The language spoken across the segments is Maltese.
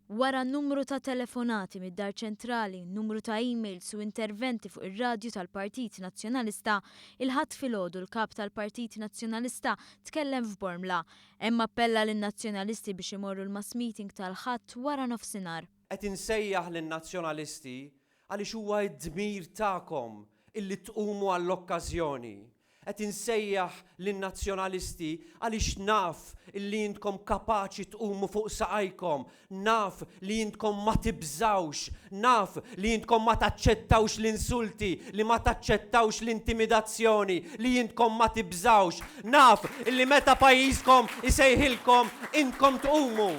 Wara numru ta' telefonati mid-Dar Ċentrali, numru ta' emails u interventi fuq ir-radju tal-Partit Nazzjonalista, il-Ħadd filgħodu l-Kap tal-Partit Nazzjonalista tkellem f'Bormla. Hemm appella lin-Nazzjonalisti biex imorru l-mass meeting tal-Ħadd wara nofsinhar. Qed insejjaħ lin-Nazzjonalisti għaliex huwa d-dmir tagħkom illi tqumu għall-okkażjoni. Qed insejjaħ lin-Nazzjonalisti għaliex naf illi intkom kapaċi tqumu fuq saqajkom, naf li intkom ma tibżgħux, naf li intkom ma taċċettawx l-insulti, li ma taċċettawx l-intimidazzjoni, li intkom ma tibżgħux, naf illi meta pajjiżkom isejħilkom intkom tqumu.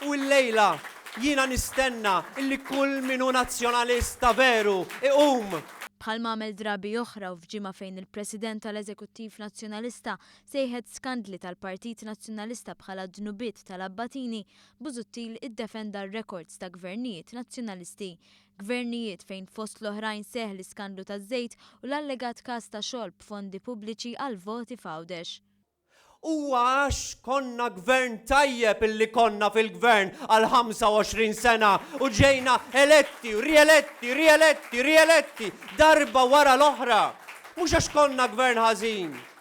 U illejla jiena nistenna illi kull min hu Nazzjonalist ta' veru iqum. Bħal m'għamel drabi oħra u f'ġimgħa fejn il-President tal-Eżekuttiv Nazzjonalista sejħet skandli tal-Partit Nazzjonalista bħala dnubiet tal-abbatini, Busuttil iddefenda r-rekords ta' gvernijiet Nazzjonalisti. Gvernijiet fejn fost l-oħrajn seħħ l-iskandlu taż-żejt u l-allegat każ ta' xogħol b'fondi pubbliċi għal voti f'Għawdex. Huwa għax konna gvern tajjeb illi konna fil-gvern għal 25 sena u ġejna eletti u rieletti, rieletti, rieletti darba wara l-oħra. Mhux għax konna gvern ħażin.